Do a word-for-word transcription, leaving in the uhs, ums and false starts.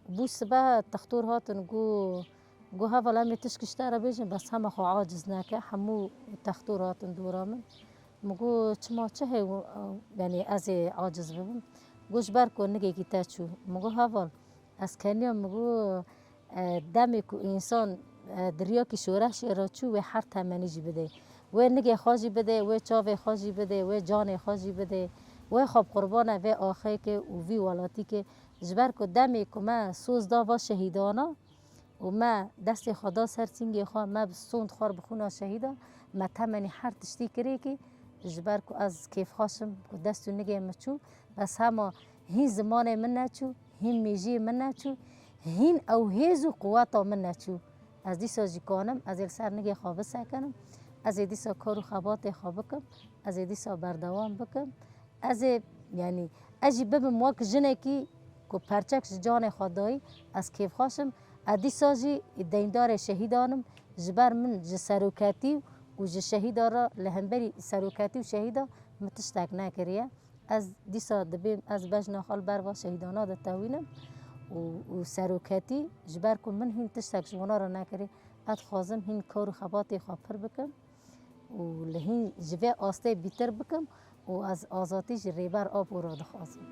Bû sibe textor hatin, got, got, "Heval, em ê tişkî ji te re bêjin, bes hema xwe aciz neke." Hemû textor hatin dora min. Min got, "Çima, çi heye?" Yanî ez ê aciz bibim. Got, "Ji ber ku nigekî te çû." Min got, "Heval, ez keniyam." Min got, "E, demê ku însan, e, di riyakî şoreşê re çû, wê her temenî jî bidê. Wê nigê xwe jî bidê, wê çavê xwe jî bidê, wê canê xwe jî bidê. Wê xwe bi qurbana vê axê ke û vî welatî ke. Ji ber ku demê ku me soz da va şehîdana û me destê xwe da ser sîngê xwe, me bi sond xwar bi xûna şehîda, me temenî her tiştî kirê ke ji ber ku ez kêfxweş im ku dest û nigê min çû, bes hema hîn zimanê min neçû, hîn mêjiyê min neçû, hîn ew hêz û quweta min neçû. Ez dîsa jî kanim, ez ê li ser nigê xwe bisekinim, ez ê dîsa kar û xebatê xwe bikim, ez ê dîsa berdewam bikim." Ez ê, yanî, ez jî bibim wek jinekî ku perçek ji canê xwe dayî, ez kêfxweş im. Ez dîsa jî deyndarê şehîdan im. Ji ber min ji seroketî û ji şehîda re, li hemberî seroketî û şehîda min tiştek nekiriye. Ez dîsa dibêm ez bejna xwe li ber va şehîdana ditewînim û, û seroketî, ji ber ku min hîn tiştek ji wana re nekirî, ez dixwazim hîn kar û xebatê xwe pir bikim û li hîn ji vê astê bîtir bikim û ez azadî ji Rêber Apo re dixwazim.